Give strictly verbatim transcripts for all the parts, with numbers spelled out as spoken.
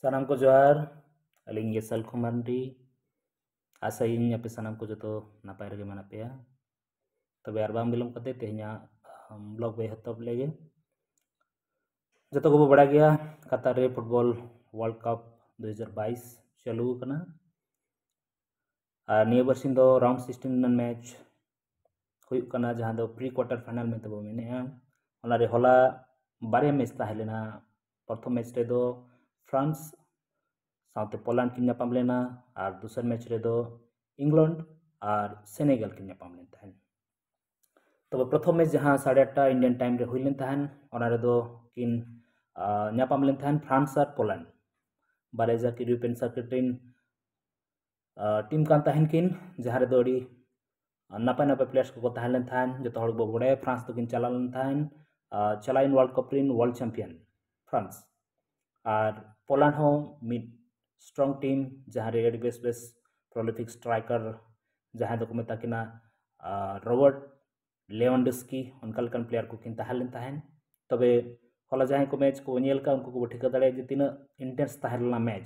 ᱥᱟᱱᱟᱢ ᱠᱚ ᱡᱚᱦᱟᱨ᱾ ᱟᱹᱞᱤᱧ ᱜᱮ ᱥᱟᱞᱠᱷᱩ ᱢᱟᱨᱰᱤ᱾ ᱟᱥᱟᱭᱟᱹᱧ ᱟᱯᱮ ᱥᱟᱱᱟᱢ ᱠᱚ ᱡᱚᱛᱚ ᱱᱟᱯᱟᱭ ᱨᱮᱜᱮ ᱢᱮᱱᱟᱜ ᱯᱮᱭᱟ᱾ ᱛᱚᱵᱮ ᱟᱨ ᱵᱟᱝ ᱵᱤᱞᱚᱢ ᱠᱟᱛᱮ ᱛᱮᱦᱮᱧᱟᱜ ᱵᱞᱚᱜ ᱵᱚ ᱮᱛᱚᱦᱚᱵ ᱞᱮᱜᱮ᱾ ᱡᱚᱛᱚ ᱠᱚᱵᱚ ᱵᱟᱲᱟᱭ ᱜᱮᱭᱟ, ᱠᱟᱛᱟᱨ ᱨᱮ ᱯᱷᱩᱴᱵᱚᱞ ᱣᱟᱨᱞᱰ ᱠᱟᱯ ᱫᱩ ᱦᱟᱡᱟᱨ ᱵᱟᱭᱤᱥ ᱪᱟᱹᱞᱩ ᱟᱠᱟᱱᱟ᱾ ᱟᱨ ᱱᱤᱭᱟᱹ ᱵᱟᱨᱥᱤᱧ ᱫᱚ ᱨᱟᱣᱩᱱᱰ ᱥᱤᱠᱥᱴᱤᱱ ᱨᱮᱱᱟᱜ ᱢᱮᱪ ᱦᱩᱭᱩᱜ ᱠᱟᱱᱟ, ᱡᱟᱦᱟᱸ ᱫᱚ ᱯᱨᱤ ᱠᱣᱟᱨᱴᱟᱨ ᱯᱷᱟᱭᱱᱟᱞ ᱢᱮᱱᱛᱮ ᱵᱚ ᱢᱮᱱᱮᱫᱼᱟ᱾ ᱚᱱᱟᱨᱮ ᱦᱚᱞᱟ ᱵᱟᱨᱭᱟ ᱢᱮᱪ ᱛᱟᱦᱮᱸ ᱞᱮᱱᱟ᱾ ᱯᱨᱚᱛᱷᱚᱢ ᱢᱮᱪ ᱨᱮᱫᱚ ᱯᱷᱨᱟᱱᱥ ᱥᱟᱶᱛᱮ ᱯᱳᱞᱟᱱᱰ ᱠᱤᱱ ᱧᱟᱯᱟᱢ ᱞᱮᱱᱟ, ᱟᱨ ᱫᱚᱥᱟᱨ ᱢᱮᱪ ᱨᱮᱫᱚ ᱤᱝᱞᱚᱱᱰ ᱟᱨ ᱥᱮᱱᱮᱜᱟᱞ ᱠᱤᱱ ᱧᱟᱯᱟᱢ ᱞᱮᱱ ᱛᱟᱦᱮᱸᱫ᱾ ᱛᱚᱵᱮ ᱯᱨᱚᱛᱷᱚᱢ ᱢᱮᱪ ᱡᱟᱦᱟᱸ ᱥᱟᱲᱮ ᱟᱴᱴᱟ ᱤᱱᱰᱤᱭᱟᱱ ᱴᱟᱭᱤᱢ ᱨᱮ ᱦᱩᱭ ᱞᱮᱱ ᱛᱟᱦᱮᱸᱫ, ᱚᱱᱟ ᱨᱮᱫᱚ ᱠᱤᱱ ᱧᱟᱯᱟᱢ ᱞᱮᱱ ᱛᱟᱦᱮᱸᱫ ᱯᱷᱨᱟᱱᱥ ᱟᱨ ᱯᱳᱞᱟᱱᱰ᱾ ᱵᱟᱨᱭᱟ ᱡᱟᱠ ᱤᱭᱩᱨᱳᱯᱤᱭᱟᱱ ᱥᱟᱨᱠᱮᱴ ᱨᱮᱱ ᱴᱤᱢ ᱠᱟᱱ ᱛᱟᱦᱮᱱ ᱠᱤᱱ, ᱡᱟᱦᱟᱸ ᱨᱮᱫᱚ ᱟᱹᱰᱤ ᱱᱟᱯᱟᱭ ᱱᱟᱯᱟᱭ ᱯᱞᱮᱭᱟᱨᱥ ᱠᱚᱠᱚ ᱛᱟᱦᱮᱸ ᱞᱮᱱ ᱛᱟᱦᱮᱸᱱ᱾ ᱡᱚᱛᱚ ᱦᱚᱲ ᱜᱮᱵᱚ ᱵᱟᱲᱟᱭᱟ ᱯᱷᱨᱟᱱᱥ ᱫᱚᱠᱤᱱ ᱪᱟᱞᱟᱣ ᱞᱮᱱ ᱛᱟᱦᱮᱸᱱ ᱪᱟᱞᱟᱣᱮᱱ ᱣᱟᱨᱞᱰ ᱠᱟᱯ ᱨᱮᱱ ᱣᱟᱨᱞᱰ ᱪᱟᱢᱯᱤᱭᱟᱱ ᱯᱷᱨᱟᱱᱥ᱾ ᱟᱨ ᱯᱳᱞᱟᱱᱰ ᱦᱚᱸ ᱢᱤᱫ ᱥᱴᱨᱚᱝ ᱴᱤᱢ, ᱡᱟᱦᱟᱸ ᱨᱮ ᱟᱹᱰᱤ ᱵᱮᱥ ᱵᱮᱥ ᱯᱨᱚᱞᱤᱯᱷᱤᱠ ᱥᱴᱨᱟᱭᱠᱟᱨ ᱡᱟᱦᱟᱸᱭ ᱫᱚᱠᱚ ᱢᱮᱛᱟ ᱠᱤᱱᱟ ᱨᱚᱵᱟᱨᱴ ᱞᱮᱣᱟᱱᱰᱚᱥᱠᱤ, ᱚᱱᱠᱟ ᱞᱮᱠᱟᱱ ᱯᱞᱮᱭᱟᱨ ᱠᱚᱠᱤᱱ ᱛᱟᱦᱮᱸ ᱞᱮᱱ ᱛᱟᱦᱮᱸᱱ᱾ ᱛᱚᱵᱮ ᱦᱚᱞᱟ ᱡᱟᱦᱟᱸᱭ ᱠᱚ ᱢᱮᱪ ᱠᱚ ᱧᱮᱞ ᱠᱟᱜ, ᱩᱱᱠᱩ ᱠᱚ ᱴᱷᱤᱠᱟᱹ ᱫᱟᱲᱮᱭᱟᱜᱼᱟ ᱡᱮ ᱛᱤᱱᱟᱹᱜ ᱤᱱᱴᱮᱱᱥ ᱛᱟᱦᱮᱸ ᱞᱮᱱᱟ ᱢᱮᱪ᱾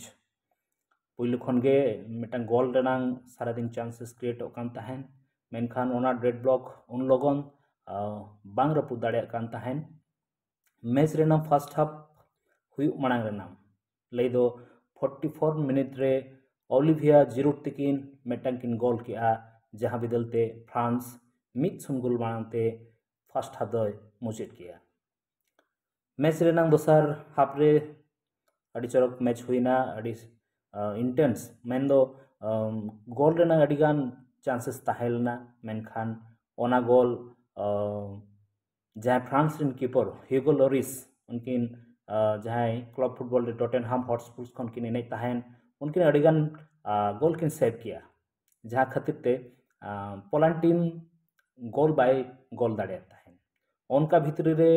ᱯᱩᱭᱞᱩ ᱠᱷᱚᱱ ᱜᱮ ᱢᱤᱫᱴᱟᱝ ᱜᱳᱞ ᱨᱮᱱᱟᱝ ᱥᱟᱨᱟᱫᱤᱱ ᱪᱟᱱᱥᱮᱥ ᱠᱨᱤᱭᱮᱴᱚᱜ ᱠᱟᱱ ᱛᱟᱦᱮᱸᱱ, ᱢᱮᱱᱠᱷᱟᱱ ᱚᱱᱟ ᱰᱮᱰ ᱵᱞᱚᱠ ᱩᱱ ᱞᱚᱜᱚᱱ ᱵᱟᱝ ᱨᱟᱹᱯᱩᱫ ᱫᱟᱲᱮᱭᱟᱜ ᱠᱟᱱ ᱛᱟᱦᱮᱸᱱ᱾ ᱢᱮᱪ ᱨᱮᱱᱟᱜ ᱯᱷᱟᱥᱴ ᱦᱟᱯ ᱦᱩᱭᱩᱜ ᱢᱟᱲᱟᱝ ᱨᱮᱱᱟᱜ ᱞᱟᱹᱭ ᱫᱚ ᱯᱷᱳᱨᱴᱤ ᱯᱷᱳᱨ ᱢᱤᱱᱤᱴ ᱨᱮ ᱚᱞᱤᱵᱷᱤᱭᱟ ᱡᱤᱨᱩᱰ ᱛᱤᱠᱤᱱ ᱢᱤᱫᱴᱟᱝ ᱠᱤᱱ ᱜᱳᱞ ᱠᱮᱜᱼᱟ, ᱡᱟᱦᱟᱸ ᱵᱤᱫᱟᱹᱞ ᱛᱮ ᱯᱷᱨᱟᱱᱥ ᱢᱤᱫ ᱥᱩᱱ ᱜᱳᱞ ᱢᱟᱲᱟᱝ ᱛᱮ ᱯᱷᱟᱥᱴ ᱦᱟᱯ ᱫᱚᱭ ᱢᱩᱪᱟᱹᱫ ᱠᱮᱜᱼᱟ᱾ ᱢᱮᱪ ᱨᱮᱱᱟᱝ ᱫᱚᱥᱟᱨ ᱦᱟᱯ ᱨᱮ ᱟᱹᱰᱤ ᱪᱚᱨᱚᱠ ᱢᱮᱪ ᱦᱩᱭᱱᱟ, ᱟᱹᱰᱤ ᱤᱱᱴᱮᱱᱥ, ᱢᱮᱱᱫᱚ ᱜᱳᱞ ᱨᱮᱱᱟᱜ ᱟᱹᱰᱤᱜᱟᱱ ᱪᱟᱱᱥᱮᱥ ᱛᱟᱦᱮᱸ ᱞᱮᱱᱟ, ᱢᱮᱱᱠᱷᱟᱱ ᱚᱱᱟ ᱜᱳᱞ ᱡᱟᱦᱟᱸᱭ ᱯᱷᱨᱟᱱᱥ ᱨᱮᱱ ᱠᱤᱯᱚᱨ ᱦᱤᱭᱩᱜᱳ ᱞᱚᱨᱤᱥ, ᱩᱱᱠᱤᱱ ᱡᱟᱦᱟᱸᱭ ᱠᱞᱟᱵᱽ ᱯᱷᱩᱴᱵᱚᱞ ᱨᱮ ᱴᱚᱴᱮᱱᱦᱟᱢ ᱦᱚᱴᱥᱯᱩᱨᱥ ᱠᱷᱚᱱ ᱠᱤᱱ ᱮᱱᱮᱡ ᱛᱟᱦᱮᱸᱱ, ᱩᱱᱠᱤᱱ ᱟᱹᱰᱤᱜᱟᱱ ᱜᱳᱞ ᱠᱤᱱ ᱥᱮᱵᱷ ᱠᱮᱜᱼᱟ, ᱡᱟᱦᱟᱸ ᱠᱷᱟᱹᱛᱤᱨ ᱛᱮ ᱯᱳᱞᱟᱱᱰ ᱴᱤᱢ ᱜᱳᱞ ᱵᱟᱭ ᱜᱳᱞ ᱫᱟᱲᱮᱭᱟᱜ ᱛᱟᱦᱮᱸᱱ᱾ ᱚᱱᱠᱟ ᱵᱷᱤᱛᱨᱤ ᱨᱮ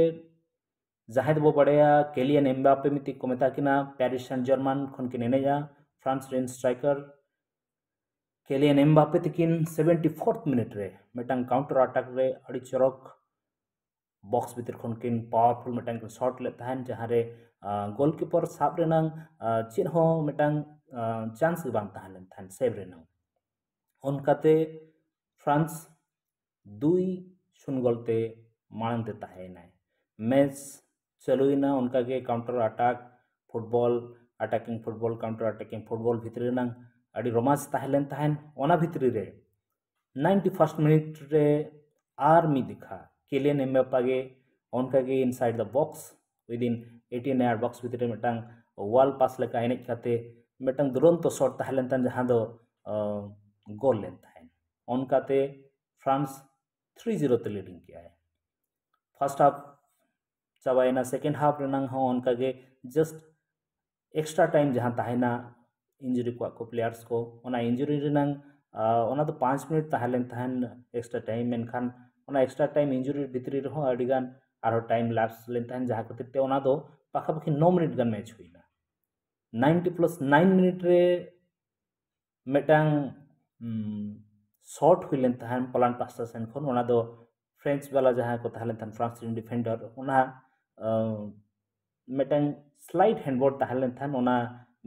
ᱡᱟᱦᱟᱸᱭ ᱫᱚᱵᱚ ᱵᱟᱲᱟᱭᱟ ᱠᱮᱞᱤᱭᱟᱱ ᱮᱢᱵᱟᱯᱮ ᱢᱤᱫᱴᱤᱡ ᱠᱚ ᱢᱮᱛᱟ ᱠᱤᱱᱟ, ᱯᱮᱨᱤᱥ ᱥᱮᱱᱴ ᱡᱟᱨᱢᱟᱱ ᱠᱷᱚᱱ ᱠᱤᱱ ᱮᱱᱮᱡᱼᱟ, ᱯᱷᱨᱟᱱᱥ ᱨᱮᱱ ᱥᱴᱨᱟᱭᱠᱟᱨ ᱠᱮᱞᱤᱭᱟᱱ ᱮᱢᱵᱟᱯᱮ ᱛᱤᱠᱤᱱ ᱥᱮᱵᱷᱮᱱᱴᱤ ᱯᱷᱳᱨᱛᱷ ᱢᱤᱱᱤᱴ ᱨᱮ ᱢᱤᱫᱴᱟᱝ ᱠᱟᱣᱩᱱᱴᱟᱨ ᱟᱴᱟᱠ ᱨᱮ ᱟᱹᱰᱤ ᱪᱚᱨᱚᱠ ᱵᱚᱠᱥ ᱵᱷᱤᱛᱤᱨ ᱠᱷᱚᱱ ᱠᱤᱱ ᱯᱟᱣᱟᱨᱯᱷᱩᱞ ᱢᱤᱫᱴᱟᱝ ᱠᱤᱱ ᱥᱚᱴ ᱞᱮᱫ ᱛᱟᱦᱮᱱ, ᱡᱟᱦᱟᱸᱨᱮ ᱜᱳᱞᱠᱤᱯᱟᱨ ᱥᱟᱵ ᱨᱮᱱᱟᱝ ᱪᱮᱫ ᱦᱚᱸ ᱢᱤᱫᱴᱟᱝ ᱪᱟᱱᱥ ᱜᱮ ᱵᱟᱝ ᱛᱟᱦᱮᱸ ᱞᱮᱱ ᱛᱟᱦᱮᱸᱫ ᱥᱮᱵᱷ ᱨᱮᱱᱟᱝ᱾ ᱚᱱᱠᱟᱛᱮ ᱯᱷᱨᱟᱱᱥ ᱫᱩᱭ ᱥᱩᱱ ᱜᱳᱞ ᱛᱮ ᱢᱟᱲᱟᱝ ᱛᱮ ᱛᱟᱦᱮᱸᱭᱮᱱᱟᱭ᱾ ᱢᱮᱪ ᱪᱟᱹᱞᱩᱭᱮᱱᱟ ᱚᱱᱠᱟᱜᱮ counter attack, football attacking football, counter attacking football ᱵᱷᱤᱛᱨᱤ ᱨᱮᱱᱟᱝ ᱟᱹᱰᱤ ᱨᱳᱢᱟᱱᱥ ᱛᱟᱦᱮᱸ ᱞᱮᱱ ᱛᱟᱦᱮᱸᱱ᱾ ᱚᱱᱟ ᱵᱷᱤᱛᱨᱤ ᱨᱮ ᱱᱟᱭᱤᱱᱴᱤ ᱯᱷᱟᱨᱥᱴ ᱢᱤᱱᱤᱴ ᱨᱮ ᱟᱨ ᱢᱤᱫ ᱫᱮᱠᱷᱟ ᱠᱤᱞᱤᱭᱟᱱ ᱮᱢᱵᱟᱯᱯᱟ ᱜᱮ ᱚᱱᱠᱟᱜᱮ inside the box within eighteen yard box ᱵᱷᱤᱛᱨᱤ ᱨᱮ ᱢᱤᱫᱴᱟᱝ ᱣᱟᱞ ᱯᱟᱥ ᱞᱮᱠᱟ ᱮᱱᱮᱡ ᱠᱟᱛᱮ ᱢᱤᱫᱴᱟᱝ ᱫᱩᱨᱚᱱᱛᱚ ᱥᱚᱴ ᱛᱟᱦᱮᱸ ᱞᱮᱱ ᱛᱟᱦᱮᱸᱱ, ᱡᱟᱦᱟᱸ ᱫᱚ ᱜᱳᱞ ᱞᱮᱱ ᱛᱟᱦᱮᱸᱱ᱾ ᱚᱱᱠᱟᱛᱮ ᱯᱷᱨᱟᱱᱥ ᱛᱷᱨᱤ ᱡᱤᱨᱳ ᱛᱮ ᱞᱤᱰᱤᱝ ᱠᱮᱜᱼᱟᱭ᱾ ᱯᱷᱟᱨᱥᱴ ᱦᱟᱯ ᱪᱟᱵᱟᱭᱮᱱᱟ᱾ ᱥᱮᱠᱮᱱᱰ ᱦᱟᱯ ᱨᱮᱱᱟᱝ ᱦᱚᱸ ᱚᱱᱠᱟᱜᱮ ᱡᱟᱥᱴ ᱮᱠᱥᱴᱨᱟ ᱴᱟᱭᱤᱢ ᱡᱟᱦᱟᱸ ᱛᱟᱦᱮᱱᱟ ᱤᱱᱡᱩᱨᱤ ᱠᱚᱣᱟᱜ ᱠᱚ ᱯᱞᱮᱭᱟᱨᱥ ᱠᱚ, ᱚᱱᱟ ᱤᱱᱡᱩᱨᱤ ᱨᱮᱱᱟᱝ ᱚᱱᱟ ᱫᱚ ᱯᱟᱸᱪ ᱢᱤᱱᱤᱴ ᱛᱟᱦᱮᱸ ᱞᱮᱱ ᱛᱟᱦᱮᱸᱱ ᱮᱠᱥᱴᱨᱟ ᱴᱟᱭᱤᱢ᱾ ᱢᱮᱱᱠᱷᱟᱱ ᱚᱱᱟ ᱮᱠᱥᱴᱨᱟ ᱴᱟᱭᱤᱢ ᱤᱱᱡᱩᱨᱤ ᱵᱷᱤᱛᱨᱤ ᱨᱮᱦᱚᱸ ᱟᱹᱰᱤᱜᱟᱱ ᱟᱨᱦᱚᱸ ᱴᱟᱭᱤᱢ ᱞᱟᱯᱥ ᱞᱮᱱ ᱛᱟᱦᱮᱸᱱ, ᱡᱟᱦᱟᱸ ᱠᱷᱟᱹᱛᱤᱨ ᱛᱮ ᱚᱱᱟ ᱫᱚ ᱯᱟᱠᱟᱯᱟᱠᱤ ᱱᱚ ᱢᱤᱱᱤᱴ ᱜᱟᱱ ᱢᱮᱪ ᱦᱩᱭᱱᱟ᱾ ᱱᱟᱭᱤᱱᱴᱤ ᱯᱞᱟᱥ ᱱᱟᱭᱤᱱ ᱢᱤᱱᱤᱴ ᱨᱮ ᱢᱤᱫᱴᱟᱝ ᱥᱚᱴ ᱦᱩᱭ ᱞᱮᱱ ᱛᱟᱦᱮᱸᱱ ᱯᱚᱞᱟᱱ ᱯᱟᱥᱴᱟ ᱥᱮᱱ ᱠᱷᱚᱱ, ᱚᱱᱟ ᱫᱚ ᱯᱷᱨᱮᱧᱪ ᱵᱟᱞᱟ ᱡᱟᱦᱟᱸᱭ ᱠᱚ ᱛᱟᱦᱮᱸ ᱞᱮᱱ ᱛᱟᱦᱮᱸᱱ ᱯᱷᱨᱟᱱᱥ ᱨᱮᱱ ᱰᱤᱯᱷᱮᱱᱰᱟᱨ, ᱚᱱᱟ ᱢᱤᱫᱴᱟᱝ ᱥᱞᱟᱭᱤᱰ ᱦᱮᱱᱰᱵᱚᱞ ᱛᱟᱦᱮᱸ ᱞᱮᱱ ᱛᱟᱦᱮᱸᱱ, ᱚᱱᱟ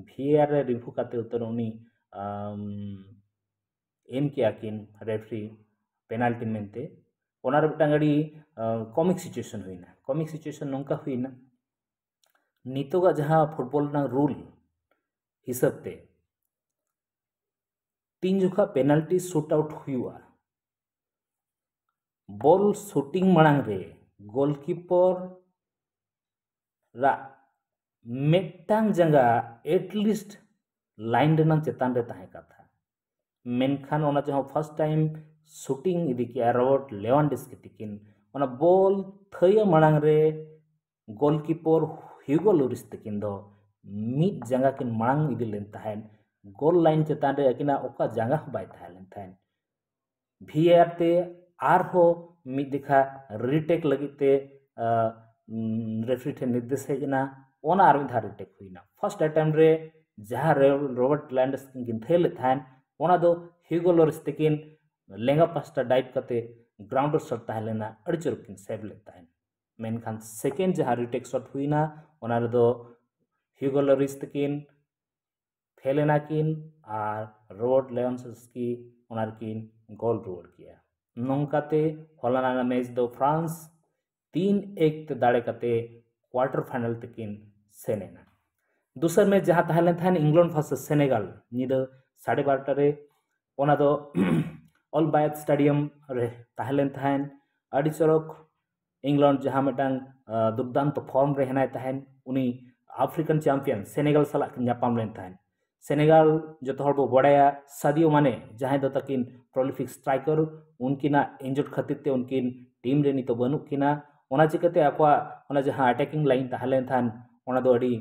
ᱵᱷᱤᱮᱟᱨ ᱨᱮ ᱨᱤᱵᱷᱤᱭᱩ ᱠᱟᱛᱮ ᱩᱛᱟᱹᱨ ᱩᱱᱤ ᱮᱢ ᱠᱮᱜᱼᱟ ᱠᱤᱱ ᱨᱮᱯᱷᱨᱤ ᱯᱮᱱᱟᱞᱴᱤ ᱢᱮᱱᱛᱮ᱾ ᱚᱱᱟ ᱨᱮ ᱢᱤᱫᱴᱟᱝ ᱟᱹᱰᱤ ᱠᱚᱢᱤᱠ ᱥᱤᱪᱩᱭᱮᱥᱚᱱ ᱦᱩᱭᱱᱟ᱾ ᱠᱚᱢᱤᱠ ᱥᱤᱪᱩᱭᱮᱥᱚᱱ ᱱᱚᱝᱠᱟ ᱦᱩᱭᱱᱟ, ᱱᱤᱛᱚᱜᱟᱜ ᱡᱟᱦᱟᱸ ᱯᱷᱩᱴᱵᱚᱞ ᱨᱮᱱᱟᱜ ᱨᱩᱞ ᱦᱤᱥᱟᱹᱵ ᱛᱮ ᱛᱤᱱ ᱡᱚᱠᱷᱟ ᱯᱮᱱᱟᱞᱴᱤ ᱥᱩᱴ ᱟᱣᱩᱴ ᱦᱩᱭᱩᱜᱼᱟ, ᱵᱚᱞ ᱥᱩᱴᱤᱝ ᱢᱟᱲᱟᱝ ᱨᱮ ᱜᱳᱞᱠᱤᱯᱚᱨ ᱨᱟᱜ ᱢᱤᱫᱴᱟᱝ ᱡᱟᱸᱜᱟ ᱮᱴᱞᱤᱥᱴ ᱞᱟᱭᱤᱱ ᱨᱮᱱᱟᱜ ᱪᱮᱛᱟᱱ ᱨᱮ ᱛᱟᱦᱮᱸ ᱠᱟᱛᱷᱟ᱾ ᱢᱮᱱᱠᱷᱟᱱ ᱚᱱᱟ ᱡᱟᱦᱟᱸ ᱯᱷᱟᱨᱥᱴ ᱴᱟᱭᱤᱢ ᱥᱩᱴᱤᱝ ᱤᱫᱤ ᱠᱮᱜᱼᱟ ᱨᱚᱵᱟᱨᱴ ᱞᱮᱣᱟᱱᱰᱤᱥᱠᱤ ᱛᱤᱠᱤᱱ, ᱚᱱᱟ ᱵᱚᱞ ᱛᱷᱟᱹᱭᱟᱹ ᱢᱟᱲᱟᱝ ᱨᱮ ᱜᱳᱞᱠᱤᱯᱚᱨ ᱦᱤᱭᱩᱜᱳ ᱞᱩᱨᱤᱥ ᱛᱤᱠᱤᱱ ᱫᱚ ᱢᱤᱫ ᱡᱟᱸᱜᱟ ᱠᱤᱱ ᱢᱟᱲᱟᱝ ᱤᱫᱤ ᱞᱮᱱ ᱛᱟᱦᱮᱸᱫ᱾ ᱜᱳᱞ ᱞᱟᱭᱤᱱ ᱪᱮᱛᱟᱱ ᱨᱮ ᱟᱹᱠᱤᱱᱟᱜ ᱚᱠᱟ ᱡᱟᱸᱜᱟ ᱦᱚᱸ ᱵᱟᱭ ᱛᱟᱦᱮᱸ ᱞᱮᱱ ᱛᱟᱦᱮᱸᱫ᱾ ᱵᱷᱤᱮᱟᱨ ᱛᱮ ᱟᱨᱦᱚᱸ ᱢᱤᱫ ᱫᱮᱠᱷᱟ ᱨᱤᱴᱮᱠ ᱞᱟᱹᱜᱤᱫ ᱛᱮ ᱨᱮᱯᱷᱨᱤ ᱴᱷᱮᱱ ᱱᱤᱨᱫᱮᱥ ᱦᱮᱡ ᱮᱱᱟ, ᱚᱱᱟ ᱟᱨ ᱢᱤᱫ ᱫᱷᱟᱣ ᱨᱤᱴᱮᱠ ᱦᱩᱭᱱᱟ᱾ ᱯᱷᱟᱨᱥᱴ ᱟᱭᱴᱮᱢ ᱨᱮ ᱡᱟᱦᱟᱸ ᱨᱮ ᱨᱚᱵᱟᱨᱴ ᱞᱮᱣᱟᱱᱰᱚᱥᱠᱤ ᱠᱤᱱ ᱛᱷᱟᱹᱭᱟᱹ ᱞᱮᱫ ᱛᱟᱦᱮᱸᱫ, ᱚᱱᱟ ᱫᱚ ᱦᱤᱭᱩᱜᱳ ᱞᱚᱨᱤᱥ ᱛᱤᱠᱤᱱ ᱞᱮᱸᱜᱟ ᱯᱟᱥᱴᱟ ᱰᱟᱭᱤᱵᱷ ᱠᱟᱛᱮ ᱜᱨᱟᱣᱩᱱᱰ ᱨᱮ ᱥᱚᱴ ᱛᱟᱦᱮᱸ ᱞᱮᱱᱟ, ᱟᱹᱰᱤ ᱪᱚᱨᱚᱠ ᱠᱤᱱ ᱥᱮᱵᱷ ᱞᱮᱫ ᱛᱟᱦᱮᱸᱫ᱾ ᱢᱮᱱᱠᱷᱟᱱ ᱥᱮᱠᱮᱱᱰ ᱡᱟᱦᱟᱸ ᱨᱤᱴᱮᱠ ᱥᱚᱴ ᱦᱩᱭᱱᱟ, ᱚᱱᱟ ᱨᱮᱫᱚ ᱦᱤᱭᱩᱜᱳ ᱞᱚᱨᱤᱥ ᱛᱟᱹᱠᱤᱱ ᱯᱷᱮᱞ ᱮᱱᱟ ᱠᱤᱱ ᱟᱨ ᱨᱳᱵᱟᱨᱴ ᱞᱮᱣᱟᱱᱰᱳᱥᱠᱤ ᱚᱱᱟ ᱨᱮᱠᱤᱱ ᱜᱳᱞ ᱨᱩᱣᱟᱹᱲ ᱠᱮᱜᱼᱟ᱾ ᱱᱚᱝᱠᱟᱛᱮ ᱦᱚᱞᱟᱱᱟᱜ ᱢᱮᱪ ᱫᱚ ᱯᱷᱨᱟᱱᱥ ᱛᱤᱱ ᱮᱠ ᱛᱮ ᱫᱟᱲᱮ ᱠᱟᱛᱮ ᱠᱣᱟᱴᱟᱨ ᱯᱷᱟᱭᱱᱟᱞ ᱛᱮᱠᱤᱱ ᱥᱮᱱ ᱮᱱᱟ᱾ ᱫᱚᱥᱟᱨ ᱢᱮᱪ ᱡᱟᱦᱟᱸ ᱛᱟᱦᱮᱸ ᱞᱮᱱ ᱛᱟᱦᱮᱸᱱ ᱤᱝᱞᱮᱱᱰ ᱵᱷᱟᱨᱥᱮᱥ ᱥᱮᱱᱮᱜᱟᱞ, ᱧᱤᱫᱟᱹ ᱥᱟᱲᱮ ᱵᱟᱨᱚᱴᱟ ᱨᱮ, ᱚᱱᱟ ᱫᱚ ᱚᱞ ᱵᱟᱭᱟᱛ ᱥᱴᱮᱰᱤᱭᱟᱢ ᱨᱮ ᱛᱟᱦᱮᱸ ᱞᱮᱱ ᱛᱟᱦᱮᱸᱱ᱾ ᱟᱹᱰᱤ ᱪᱚᱨᱚᱠ ᱤᱝᱞᱮᱱᱰ ᱡᱟᱦᱟᱸ ᱢᱤᱫᱴᱟᱝ ᱟᱸ, ᱫᱩᱨᱫᱟᱱᱛᱚ ᱯᱷᱚᱨᱢ ᱨᱮ ᱦᱮᱱᱟᱭ ᱛᱟᱦᱮᱸᱱ, ᱩᱱᱤ ᱟᱯᱷᱨᱤᱠᱟᱱ ᱪᱟᱢᱯᱤᱭᱟᱱ ᱥᱮᱱᱮᱜᱟᱞ ᱥᱟᱞᱟᱜ ᱠᱤᱱ ᱧᱟᱯᱟᱢ ᱞᱮᱱ ᱛᱟᱦᱮᱸᱱ᱾ ᱥᱮᱱᱮᱜᱟᱞ ᱡᱚᱛᱚ ᱦᱚᱲ ᱵᱚ ᱵᱟᱲᱟᱭᱟ ᱥᱟᱫᱤᱭᱳ ᱢᱟᱱᱮ, ᱡᱟᱦᱟᱸᱭ ᱫᱚ ᱛᱟᱹᱠᱤᱱ ᱯᱨᱚᱞᱤᱯᱷᱤᱠ ᱥᱴᱨᱟᱭᱠᱟᱨ, ᱩᱱᱠᱤᱱᱟᱜ ᱤᱱᱡᱚᱨᱰ ᱠᱷᱟᱹᱛᱤᱨ ᱛᱮ ᱩᱱᱠᱤᱱ ᱴᱤᱢ ᱨᱮ ᱱᱤᱛᱚᱜ ᱵᱟᱹᱱᱩᱜ ᱠᱤᱱᱟ᱾ ᱚᱱᱟ ᱪᱤᱠᱟᱹᱛᱮ ᱟᱠᱚᱣᱟᱜ ᱚᱱᱟ ᱡᱟᱦᱟᱸ ᱮᱴᱮᱠᱤᱝ ᱞᱟᱭᱤᱱ ᱛᱟᱦᱮᱸ ᱞᱮᱱ ᱛᱟᱦᱮᱸᱱ, ᱚᱱᱟ ᱫᱚ ᱟᱹᱰᱤ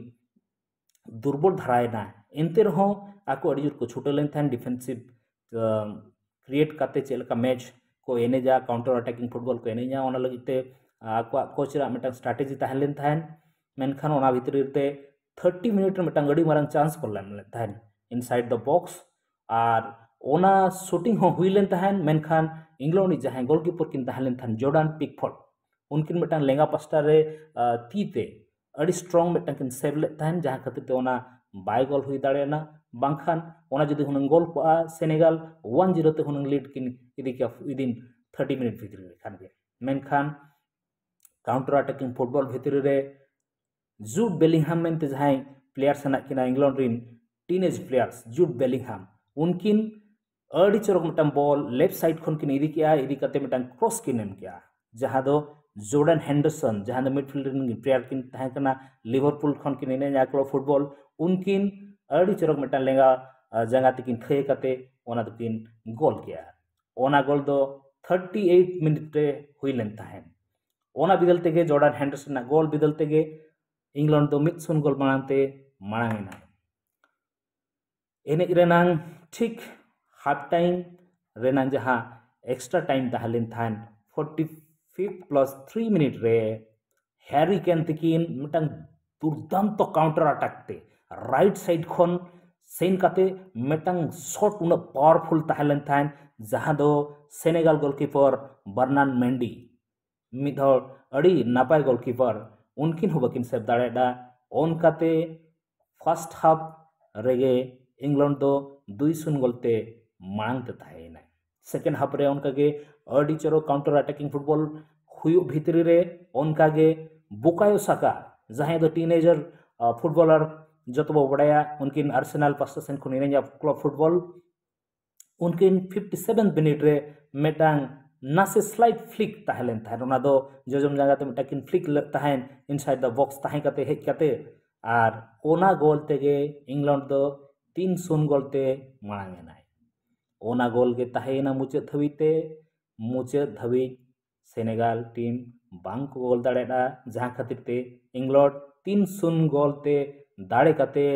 ᱫᱩᱨᱵᱚᱞ ᱫᱷᱟᱨᱟᱭᱮᱱᱟ᱾ ᱮᱱᱛᱮ ᱨᱮᱦᱚᱸ ᱟᱠᱚ ᱟᱹᱰᱤ ᱡᱳᱨ ᱠᱚ ᱪᱷᱩᱴᱟᱹᱣ ᱞᱮᱱ ᱛᱟᱦᱮᱸᱱ ᱰᱤᱯᱷᱮᱱᱥᱤᱵᱷ ᱠᱨᱤᱭᱮᱴ ᱠᱟᱛᱮ ᱪᱮᱫ ᱞᱮᱠᱟ ᱢᱮᱪ ᱠᱚ ᱮᱱᱮᱡᱟ, ᱠᱟᱣᱩᱱᱴᱟᱨ ᱚᱴᱮᱠᱤᱝ ᱯᱷᱩᱴᱵᱚᱞ ᱠᱚ ᱮᱱᱮᱡᱟ, ᱚᱱᱟ ᱞᱟᱹᱜᱤᱫ ᱛᱮ ᱟᱠᱚᱣᱟᱜ ᱠᱳᱪ ᱨᱟᱜ ᱢᱤᱫᱴᱟᱝ ᱥᱴᱨᱟᱴᱮᱡᱤ ᱛᱟᱦᱮᱸ ᱞᱮᱱ ᱛᱟᱦᱮᱸᱱ᱾ ᱢᱮᱱᱠᱷᱟᱱ ᱚᱱᱟ ᱵᱷᱤᱛᱨᱤ ᱨᱮ ᱛᱷᱟᱨᱴᱤ ᱢᱤᱱᱤᱴ ᱨᱮ ᱢᱤᱫᱴᱟᱝ ᱟᱹᱰᱤ ᱢᱟᱨᱟᱝ ᱪᱟᱱᱥ ᱠᱚ ᱞᱮᱢ ᱞᱮᱫ ᱛᱟᱦᱮᱸᱱ ᱤᱱᱥᱟᱭᱤᱰ ᱫᱟ ᱵᱚᱠᱥ, ᱟᱨ ᱚᱱᱟ ᱥᱩᱴᱤᱝ ᱦᱚᱸ ᱦᱩᱭ ᱞᱮᱱ ᱛᱟᱦᱮᱸᱱ, ᱢᱮᱱᱠᱷᱟᱱ ᱤᱝᱞᱮᱱᱰ ᱨᱤᱱᱤᱡ ᱡᱟᱦᱟᱸᱭ ᱜᱳᱞᱠᱤᱯᱟᱨ ᱠᱤᱱ ᱛᱟᱦᱮᱸ ᱞᱮᱱ ᱛᱟᱦᱮᱸᱱ ᱡᱚᱨᱰᱟᱱ ᱯᱤᱠᱯᱷᱳᱨᱰ, ᱩᱱᱠᱤᱱ ᱢᱤᱫᱴᱟᱝ ᱞᱮᱸᱜᱟ ᱯᱟᱥᱴᱟ ᱨᱮ ᱟᱸ, ᱛᱤ ᱛᱮ ᱟᱹᱰᱤ ᱥᱴᱨᱚᱝ ᱢᱤᱫᱴᱟᱝ ᱠᱤᱱ ᱥᱮᱵᱷ ᱞᱮᱫ ᱛᱟᱦᱮᱸᱱ, ᱡᱟᱦᱟᱸ ᱠᱷᱟᱹᱛᱤᱨ ᱛᱮ ᱚᱱᱟ ᱵᱟᱭ ᱜᱳᱞ ᱦᱩᱭ ᱫᱟᱲᱮᱭᱟᱱᱟ᱾ ᱵᱟᱝᱠᱷᱟᱱ ᱚᱱᱟ ᱡᱩᱫᱤ ᱦᱩᱱᱟᱹᱝ ᱜᱳᱞ ᱠᱚᱜᱼᱟ, ᱥᱮᱱᱮᱜᱟᱞ ᱚᱣᱟᱱ ᱡᱤᱨᱳ ᱛᱮ ᱦᱩᱱᱟᱹᱝ ᱞᱤᱰ ᱠᱤᱱ ᱤᱫᱤ ᱠᱮᱭᱟ within ᱛᱷᱟᱨᱴᱤ ᱢᱤᱱᱤᱴ ᱵᱷᱤᱛᱨᱤ ᱨᱮ ᱠᱷᱟᱱ ᱜᱮ᱾ ᱢᱮᱱᱠᱷᱟᱱ ᱠᱟᱣᱩᱱᱴᱟᱨ ᱚᱴᱮᱠᱤᱝ ᱯᱷᱩᱴᱵᱚᱞ ᱵᱷᱤᱛᱨᱤ ᱨᱮ ᱡᱩᱰ ᱵᱮᱞᱤᱝᱦᱟᱢ ᱢᱮᱱᱛᱮ ᱡᱟᱦᱟᱸᱭ ᱯᱞᱮᱭᱟᱨᱥ ᱦᱮᱱᱟᱜ ᱠᱤᱱᱟ ᱤᱝᱞᱮᱱᱰ ᱨᱤᱱ ᱴᱤᱱᱮᱡᱽ ᱯᱞᱮᱭᱟᱨᱥ, ᱡᱩᱰ ᱵᱮᱞᱤᱝᱦᱟᱢ, ᱩᱱᱠᱤᱱ ᱟᱹᱰᱤ ᱪᱚᱨᱚᱠ ᱢᱤᱫᱴᱟᱝ ᱵᱚᱞ ᱞᱮᱯᱷᱴ ᱥᱟᱭᱤᱰ ᱠᱷᱚᱱ ᱠᱤᱱ ᱤᱫᱤ ᱠᱮᱜᱼᱟ, ᱤᱫᱤ ᱠᱟᱛᱮ ᱢᱤᱫᱴᱟᱝ ᱠᱨᱚᱥ ᱠᱤᱱ ᱮᱢ ᱠᱮᱜᱼᱟ, ᱡᱟᱦᱟᱸ ᱫᱚ ᱡᱚᱨᱰᱟᱱ ᱦᱮᱱᱰᱟᱨᱥᱚᱱ, ᱡᱟᱦᱟᱸ ᱫᱚ ᱢᱤᱰᱯᱷᱤᱞᱰ ᱨᱤᱱ ᱯᱞᱮᱭᱟᱨ ᱠᱤᱱ ᱛᱟᱦᱮᱸ ᱠᱟᱱᱟ, ᱞᱤᱵᱷᱟᱨᱯᱩᱞ ᱠᱷᱚᱱ ᱠᱤᱱ ᱮᱱᱮᱡᱼᱟ ᱠᱞᱟᱵᱽ ᱯᱷᱩᱴᱵᱚᱞ, ᱩᱱᱠᱤᱱ ᱟᱹᱰᱤ ᱪᱚᱨᱚᱠ ᱢᱤᱫᱴᱟᱝ ᱞᱮᱸᱜᱟ, ᱟᱸ, ᱡᱟᱸᱜᱟ ᱛᱮᱠᱤᱱ ᱛᱷᱟᱹᱭ ᱠᱟᱛᱮ ᱚᱱᱟ ᱫᱚᱠᱤᱱ ᱜᱳᱞ ᱠᱮᱜᱼᱟ᱾ ᱚᱱᱟ ᱜᱳᱞ ᱫᱚ ᱛᱷᱟᱨᱴᱤ ᱮᱭᱤᱴ ᱢᱤᱱᱤᱴ ᱨᱮ ᱦᱩᱭ ᱞᱮᱱ ᱛᱟᱦᱮᱸᱱ᱾ ᱚᱱᱟ ᱵᱤᱫᱟᱹᱞ ᱛᱮᱜᱮ, ᱡᱚᱨᱰᱟᱱ ᱦᱮᱱᱰᱟᱨᱥᱚᱱ ᱟᱜ ᱜᱳᱞ ᱵᱤᱫᱟᱹᱞ ᱛᱮᱜᱮ ᱤᱝᱞᱮᱱᱰ ᱫᱚ ᱢᱤᱫ ᱥᱩᱱ ᱜᱳᱞ ᱢᱟᱲᱟᱝ ᱛᱮ ᱢᱟᱲᱟᱝ ᱮᱱᱟ᱾ ᱮᱱᱮᱡ ᱨᱮᱱᱟᱝ ᱴᱷᱤᱠ ᱦᱟᱯ ᱴᱟᱭᱤᱢ ᱨᱮᱱᱟᱝ ᱡᱟᱦᱟᱸ ᱮᱠᱥᱴᱨᱟ ᱴᱟᱭᱤᱢ ᱛᱟᱦᱮᱸ ᱞᱮᱱ ᱛᱟᱦᱮᱸᱱ, forty fifth plus three minute ᱨᱮ ᱦᱮᱨᱤ ᱠᱮᱱ ᱛᱤᱠᱤᱱ ᱢᱤᱫᱴᱟᱝ ᱫᱩᱨᱫᱟᱱᱛᱚ ᱠᱟᱣᱩᱱᱴᱟᱨ ᱟᱴᱟᱠ ᱛᱮ ᱨᱟᱭᱤᱴ ᱥᱟᱭᱤᱰ ᱠᱷᱚᱱ ᱥᱮᱱ ᱠᱟᱛᱮ ᱢᱤᱫᱴᱟᱝ ᱥᱚᱴ ᱩᱱᱟᱹᱜ ᱯᱟᱣᱟᱨᱯᱷᱩᱞ ᱛᱟᱦᱮᱸ ᱞᱮᱱ ᱛᱟᱦᱮᱸᱱ, ᱡᱟᱦᱟᱸ ᱫᱚ ᱥᱮᱱᱮᱜᱟᱞ ᱜᱳᱞᱠᱤᱯᱟᱨ ᱵᱟᱨᱱᱟᱱ ᱢᱮᱱᱰᱤ ᱢᱤᱫ ᱦᱚᱲ ᱟᱹᱰᱤ ᱱᱟᱯᱟᱭ ᱜᱳᱞᱠᱤᱯᱟᱨ, ᱩᱱᱠᱤᱱ ᱦᱚᱸ ᱵᱟᱹᱠᱤᱱ ᱥᱮᱵᱷ ᱫᱟᱲᱮᱭᱟᱫᱟ᱾ ᱚᱱᱠᱟᱛᱮ ᱯᱷᱟᱥᱴ ᱦᱟᱯ ᱨᱮᱜᱮ ᱤᱝᱞᱚᱱᱰ ᱫᱚ ᱫᱩᱭ ᱥᱩᱱ ᱜᱳᱞ ᱛᱮ ᱢᱟᱲᱟᱝ ᱛᱮ ᱛᱟᱦᱮᱸᱭᱮᱱᱟᱭ᱾ ᱥᱮᱠᱮᱱᱰ ᱦᱟᱯ ᱨᱮ ᱚᱱᱠᱟᱜᱮ ᱟᱹᱰᱤ ᱪᱚᱨᱚᱠ ᱠᱟᱣᱩᱱᱴᱟᱨ ᱟᱴᱟᱠᱤᱝ ᱯᱷᱩᱴᱵᱚᱞ ᱦᱩᱭᱩᱜ ᱵᱷᱤᱛᱨᱤ ᱨᱮ ᱚᱱᱠᱟᱜᱮ ᱵᱩᱠᱟᱭᱳ ᱥᱟᱠᱟ, ᱡᱟᱦᱟᱸᱭ ᱫᱚ ᱴᱤᱱᱮᱡᱟᱨ ᱯᱷᱩᱴᱵᱚᱞᱟᱨ ᱡᱚᱛᱚ ᱵᱚ ᱵᱟᱲᱟᱭᱟ, ᱩᱱᱠᱤᱱ ᱟᱨᱥᱮᱱᱟᱞ ᱯᱟᱥᱴᱟ ᱥᱮᱱ ᱠᱷᱚᱱ ᱮᱱᱮᱡᱟ ᱠᱞᱟᱵᱽ ᱯᱷᱩᱴᱵᱚᱞ᱾ ᱩᱱᱠᱤᱱ ᱯᱷᱤᱯᱴᱤ ᱥᱮᱵᱷᱮᱱ ᱢᱤᱱᱤᱴ ᱨᱮ ᱢᱤᱫᱴᱟᱝ ᱱᱟᱥᱮ ᱥᱞᱟᱭᱤᱰ ᱯᱷᱞᱤᱠ ᱛᱟᱦᱮᱸ ᱞᱮᱱ ᱛᱟᱦᱮᱸᱫ, ᱚᱱᱟ ᱫᱚ ᱡᱚᱡᱚᱢ ᱡᱟᱸᱜᱟ ᱛᱮ ᱢᱤᱫᱴᱟᱝ ᱠᱤᱱ ᱯᱷᱞᱤᱠ ᱞᱮᱫ ᱛᱟᱦᱮᱸᱫ ᱤᱱᱥᱟᱭᱤᱰ ᱫᱟ ᱵᱚᱠᱥ ᱛᱟᱦᱮᱸ ᱠᱟᱛᱮ ᱦᱮᱡ ᱠᱟᱛᱮ, ᱟᱨ ᱚᱱᱟ ᱜᱳᱞ ᱛᱮᱜᱮ ᱤᱝᱞᱚᱱᱰ ᱫᱚ ᱛᱤᱱ ᱥᱩᱱ ᱜᱳᱞ ᱛᱮ ᱢᱟᱲᱟᱝ ᱮᱱᱟᱭ᱾ ᱚᱱᱟ ᱜᱳᱞ ᱜᱮ ᱛᱟᱦᱮᱸᱭᱮᱱᱟ ᱢᱩᱪᱟᱹᱫ ᱫᱷᱟᱹᱵᱤᱡ ᱛᱮ᱾ ᱢᱩᱪᱟᱹᱫ ᱫᱷᱟᱹᱵᱤᱡ ᱥᱮᱱᱮᱜᱟᱞ ᱴᱤᱢ ᱵᱟᱝ ᱠᱚ ᱜᱳᱞ ᱫᱟᱲᱮᱭᱟᱫᱼᱟ, ᱡᱟᱦᱟᱸ ᱠᱷᱟᱹᱛᱤᱨ ᱛᱮ ᱤᱝᱞᱚᱱᱰ ᱛᱤᱱ ᱥᱩᱱ ᱜᱳᱞ ᱛᱮ ᱫᱟᱲᱮ ᱠᱟᱛᱮ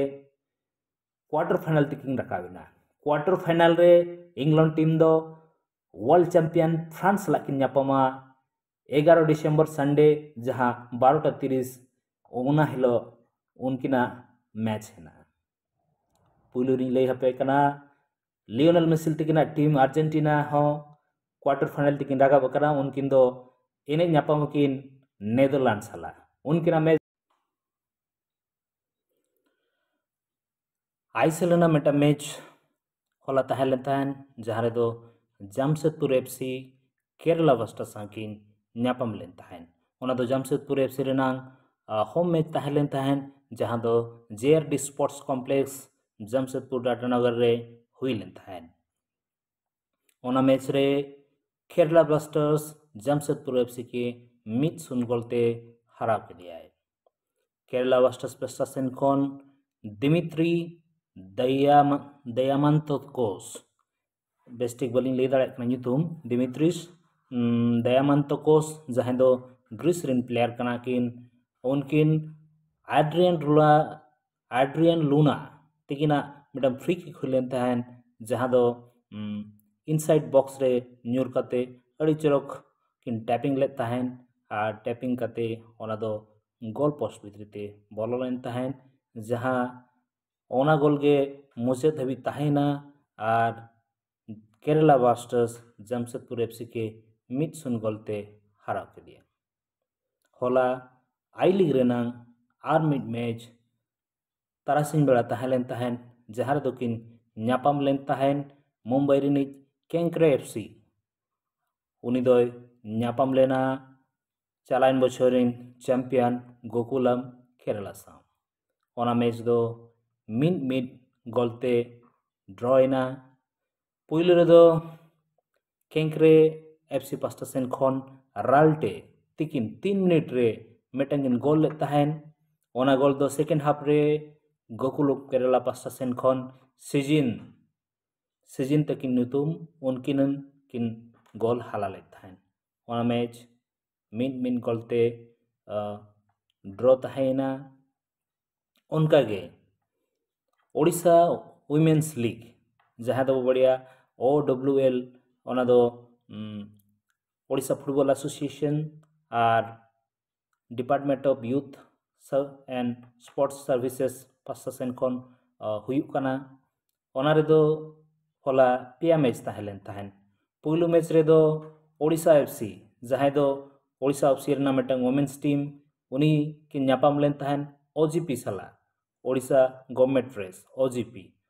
ᱠᱣᱟᱴᱟᱨ ᱯᱷᱟᱭᱱᱟᱞ ᱛᱮᱠᱤᱱ ᱨᱟᱠᱟᱵ ᱮᱱᱟ᱾ ᱠᱣᱟᱴᱟᱨ ᱯᱷᱟᱭᱱᱟᱞ ᱨᱮ ᱤᱝᱞᱚᱱᱰ ᱴᱤᱢ ᱫᱚ ᱣᱟᱨᱞᱰ ᱪᱟᱢᱯᱤᱭᱟᱱ ᱯᱷᱨᱟᱱᱥ ᱥᱟᱞᱟᱜ ᱠᱤᱱ ᱧᱟᱯᱟᱢᱟ ᱮᱜᱟᱨᱚ ᱰᱤᱥᱮᱢᱵᱚᱨ ᱥᱟᱱᱰᱮ, ᱡᱟᱦᱟᱸ ᱵᱟᱨᱚᱴᱟ ᱛᱤᱨᱤᱥ ᱚᱱᱟ ᱦᱤᱞᱳᱜ ᱩᱱᱠᱤᱱᱟᱜ ᱢᱮᱪ ᱦᱮᱱᱟᱜᱼᱟ᱾ ᱯᱩᱭᱞᱩ ᱨᱤᱧ ᱞᱟᱹᱭ ᱦᱟᱯᱮ ᱠᱟᱱᱟ, ᱞᱤᱭᱳᱱᱮᱞ ᱢᱮᱥᱤ ᱛᱟᱹᱠᱤᱱᱟᱜ ᱴᱤᱢ ᱟᱨᱡᱮᱱᱴᱤᱱᱟ ᱦᱚᱸ ᱠᱣᱟᱴᱟᱨ ᱯᱷᱟᱭᱱᱟᱞ ᱛᱮᱠᱤᱱ ᱨᱟᱠᱟᱵ ᱟᱠᱟᱱᱟ᱾ ᱩᱱᱠᱤᱱ ᱫᱚ ᱮᱱᱮᱡ ᱧᱟᱯᱟᱢ ᱟᱹᱠᱤᱱ ᱱᱮᱫᱟᱨᱞᱮᱱᱰ ᱥᱟᱞᱟᱜ᱾ ᱩᱱᱠᱤᱱᱟᱜ ᱢᱮᱪ ᱟᱭᱮᱥᱮᱞ ᱨᱮᱱᱟᱜ ᱢᱤᱫᱴᱟᱝ ᱢᱮᱪ ᱦᱚᱞᱟ ᱛᱟᱦᱮᱸ ᱞᱮᱱ ᱛᱟᱦᱮᱸᱱ, ᱡᱟᱦᱟᱸ ᱨᱮᱫᱚ ᱡᱟᱢᱥᱮᱫᱽᱯᱩᱨ ᱮᱯᱷ ᱥᱤ ᱠᱮᱨᱟᱞᱟ ᱵᱞᱟᱥᱴᱟᱨᱥ ᱥᱟᱶ ᱠᱤᱱ ᱧᱟᱯᱟᱢ ᱞᱮᱱ ᱛᱟᱦᱮᱸᱱ᱾ ᱚᱱᱟ ᱫᱚ ᱡᱟᱢᱥᱮᱫᱽᱯᱩᱨ ᱮᱯᱷ ᱥᱤ ᱨᱮᱱᱟᱝ ᱦᱳᱢ ᱢᱮᱪ ᱛᱟᱦᱮᱸ ᱞᱮᱱ ᱛᱟᱦᱮᱸᱱ, ᱡᱟᱦᱟᱸ ᱫᱚ ᱡᱮ ᱟᱨ ᱰᱤ ᱥᱯᱳᱨᱴᱥ ᱠᱚᱢᱯᱞᱮᱠᱥ ᱡᱟᱢᱥᱮᱫᱽᱯᱩᱨ ᱴᱟᱴᱟᱱᱚᱜᱚᱨ ᱨᱮ ᱦᱩᱭ ᱞᱮᱱ ᱛᱟᱦᱮᱸᱱ᱾ ᱚᱱᱟ ᱢᱮᱪ ᱨᱮ ᱠᱮᱨᱟᱞᱟ ᱵᱞᱟᱥᱴᱟᱨᱥ ᱡᱟᱢᱥᱮᱫᱽᱯᱩᱨ ᱮᱯᱷ ᱥᱤ ᱠᱮ ᱢᱤᱫ ᱥᱩᱱ ᱜᱳᱞ ᱛᱮ ᱦᱟᱨᱟᱣ ᱠᱮᱫᱮᱭᱟᱭ᱾ ᱠᱮᱨᱟᱞᱟ ᱵᱞᱟᱥᱴᱟᱨᱥ ᱯᱟᱥᱴᱟ ᱥᱮᱱ ᱠᱷᱚᱱ ᱫᱤᱢᱤᱛᱨᱤ ᱫᱟᱭᱟᱢᱟ-, ᱫᱟᱭᱟᱢᱟᱱᱛᱚᱠᱳᱥ, ᱵᱮᱥᱴᱷᱤᱠ ᱵᱟᱹᱞᱤᱧ ᱞᱟᱹᱭ ᱫᱟᱲᱮᱭᱟᱜ ᱠᱟᱱᱟ ᱧᱩᱛᱩᱢ, ᱫᱤᱢᱤᱛᱨᱤᱥ, ᱩᱢ, ᱫᱟᱭᱟᱢᱟᱱᱛᱚᱠᱳᱥ, ᱡᱟᱦᱟᱸᱭ ᱫᱚ ᱜᱨᱤᱥ ᱨᱮᱱ ᱯᱞᱮᱭᱟᱨ ᱠᱟᱱᱟ ᱠᱤᱱ, ᱩᱱᱠᱤᱱ ᱟᱰᱨᱤᱭᱟᱱ ᱨᱩᱞᱟ, ᱟᱰᱨᱤᱭᱟᱱ ᱞᱩᱱᱟ ᱛᱤᱠᱤᱱᱟᱜ ᱢᱤᱫᱴᱟᱝ ᱯᱷᱨᱤ ᱠᱤᱠ ᱦᱩᱭ ᱞᱮᱱ ᱛᱟᱦᱮᱸᱱ, ᱡᱟᱦᱟᱸ ᱫᱚ, ᱩᱢ, ᱤᱱᱥᱟᱭᱤᱰ ᱵᱚᱠᱥ ᱨᱮ ᱧᱩᱨ ᱠᱟᱛᱮ ᱟᱹᱰᱤ ᱪᱚᱨᱚᱠ ᱠᱤᱱ ᱴᱮᱯᱤᱝ ᱞᱮᱫ ᱛᱟᱦᱮᱸᱱ, ᱟᱨ ᱴᱮᱯᱤᱝ ᱠᱟᱛᱮ ᱚᱱᱟ ᱫᱚ ᱜᱳᱞ ᱯᱳᱥᱴ ᱵᱷᱤᱛᱨᱤ ᱛᱮ ᱵᱚᱞᱚ ᱞᱮᱱ ᱛᱟᱦᱮᱸᱱ, ᱡᱟᱦᱟᱸ ᱚᱱᱟ ᱜᱳᱞ ᱜᱮ ᱢᱩᱪᱟᱹᱫ ᱫᱷᱟᱹᱵᱤᱡ ᱛᱟᱦᱮᱸᱭᱮᱱᱟ ᱟᱨ ᱠᱮᱨᱟᱞᱟ ᱵᱞᱟᱥᱴᱟᱨᱥ ᱡᱟᱢᱥᱮᱫᱽᱯᱩᱨ ᱮᱯᱷ ᱥᱤ ᱠᱮ ᱢᱤᱫ ᱥᱩᱱ ᱜᱳᱞ ᱛᱮ ᱦᱟᱨᱟᱣ ᱠᱮᱫᱮᱭᱟ᱾ ᱦᱚᱞᱟ ᱟᱭ ᱞᱤᱜᱽ ᱨᱮᱱᱟᱝ ᱟᱨ ᱢᱤᱫ ᱢᱮᱪ ᱛᱟᱨᱟᱥᱤᱧ ᱵᱮᱲᱟ ᱛᱟᱦᱮᱸ ᱞᱮᱱ ᱛᱟᱦᱮᱸᱱ, ᱡᱟᱦᱟᱸ ᱨᱮᱫᱚ ᱠᱤᱱ ᱧᱟᱯᱟᱢ ᱞᱮᱱ ᱛᱟᱦᱮᱸᱱ ᱢᱩᱢᱵᱟᱭ ᱨᱤᱱᱤᱡ ᱠᱮᱝᱠᱨᱮ ᱮᱯᱷ ᱥᱤ᱾ ᱩᱱᱤ ᱫᱚᱭ ᱧᱟᱯᱟᱢ ᱞᱮᱱᱟ ᱪᱟᱞᱟᱣᱮᱱ ᱵᱚᱪᱷᱚᱨ ᱨᱤᱱ ᱪᱟᱢᱯᱤᱭᱟᱱ ᱜᱳᱠᱩᱞᱟᱢ ᱠᱮᱨᱟᱞᱟ ᱥᱟᱶ᱾ ᱚᱱᱟ ᱢᱮᱪ ᱫᱚ ᱢᱤᱫ ᱢᱤᱫ ᱜᱳᱞ ᱛᱮ ᱰᱨᱚ ᱮᱱᱟ᱾ ᱯᱩᱭᱞᱩ ᱨᱮᱫᱚ ᱠᱮᱝᱠᱨᱮ ᱮᱯᱷ ᱥᱤ ᱯᱟᱥᱴᱟ ᱥᱮᱱ ᱠᱷᱚᱱ ᱨᱟᱞᱴᱮ ᱛᱤᱠᱤᱱ ᱛᱤᱱ ᱢᱤᱱᱤᱴ ᱨᱮ ᱢᱤᱫᱴᱟᱝ ᱠᱤᱱ ᱜᱳᱞ ᱞᱮᱫ ᱛᱟᱦᱮᱸᱱ᱾ ᱚᱱᱟ ᱜᱳᱞ ᱫᱚ ᱥᱮᱠᱮᱱᱰ ᱦᱟᱯ ᱨᱮ ᱜᱳᱠᱩᱞ ᱠᱮᱨᱟᱞᱟ ᱯᱟᱥᱴᱟ ᱥᱮᱱ ᱠᱷᱚᱱ ᱥᱤᱡᱤᱱ, ᱥᱤᱡᱤᱱ ᱛᱟᱹᱠᱤᱱ ᱧᱩᱛᱩᱢ, ᱩᱱᱠᱤᱱ ᱠᱤᱱ ᱜᱳᱞ ᱦᱟᱞᱟ ᱞᱮᱫ ᱛᱟᱦᱮᱸᱱ᱾ ᱚᱱᱟ ᱢᱮᱪ ᱢᱤᱫ ᱢᱤᱫ ᱜᱳᱞ ᱛᱮ ᱰᱨᱚ ᱛᱟᱦᱮᱸᱭᱮᱱᱟ᱾ ᱚᱱᱠᱟᱜᱮ ᱳᱰᱤᱥᱟ ᱣᱩᱢᱮᱱᱥ ᱞᱤᱜᱽ, ᱡᱟᱦᱟᱸ ᱫᱚᱵᱚ ᱵᱟᱲᱟᱭᱟ ᱳ ᱰᱟᱵᱞᱤᱭᱩ ᱮᱞ, ᱚᱱᱟ ᱫᱚ Odisha football association R department of youth and sports services ᱯᱟᱥᱴᱟ ᱥᱮᱱ ᱠᱷᱚᱱ ᱦᱩᱭᱩᱜ ᱠᱟᱱᱟ᱾ ᱚᱱᱟ ᱨᱮᱫᱚ ᱦᱚᱞᱟ ᱯᱮᱭᱟ ᱢᱮᱪ ᱛᱟᱦᱮᱸ ᱞᱮᱱ ᱛᱟᱦᱮᱸᱱ᱾ ᱯᱩᱭᱞᱩ ᱢᱮᱪ ᱨᱮᱫᱚ ᱳᱰᱤᱥᱟ ᱮᱯᱷ ᱥᱤ, ᱡᱟᱦᱟᱸᱭ ᱫᱚ ᱳᱰᱤᱥᱟ ᱮᱯᱷ ᱥᱤ ᱨᱮᱱᱟᱜ ᱢᱤᱫᱴᱟᱝ ᱣᱩᱢᱮᱱᱥ ᱴᱤᱢ, ᱩᱱᱤ ᱠᱤᱱ ᱧᱟᱯᱟᱢ ᱞᱮᱱ ᱛᱟᱦᱮᱸᱱ ᱳ ᱡᱤ ᱯᱤ ᱥᱟᱞᱟᱜ, Odisha government press, O G P,